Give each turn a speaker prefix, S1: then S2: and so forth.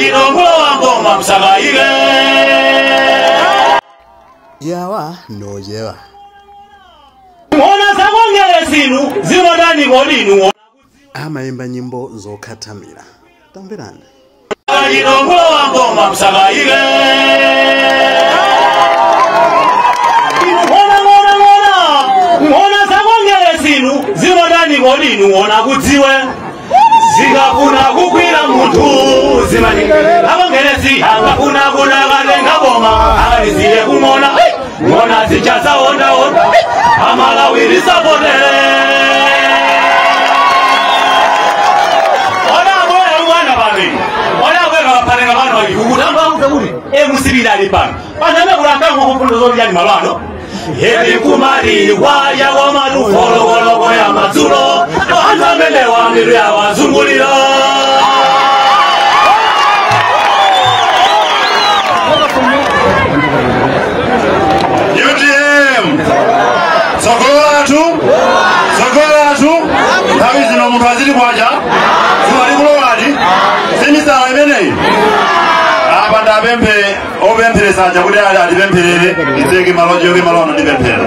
S1: Chaka ngoma msakaike.
S2: Yawa nojewa.
S1: Ngona zakongele sinu zimadani kodinu.
S2: Amaimba nyimbo zokhatamira. Tamverani.
S1: Ngoma msakaike. Ngona ngona ngona. Ngona zakongele sinu zimadani kodinu ngona kudziwe. Zikafuna kukwira munthu zimanyengerera abongerezi angafuna kunakatenga boma akalizile kumona ngona zichazaondaonda amalawirisapotere ona aboya umwana pano ona aboya kapalenga pano ukutamba kuti emusibirali pano paname kulakangwa kufundo zolyani malwano Yebi kumari waya wa marufologologo ya madzulo anzamene wa miru ya wazungulira.
S3: UTM Sogolatu Sogolatu nthawi zino munthu azili kwacha zuwa likulowati simisala imeneyi apa ndapemphe opempheresa aja kuti ali atipempherere itseke maloji yoke malono ndipemphere.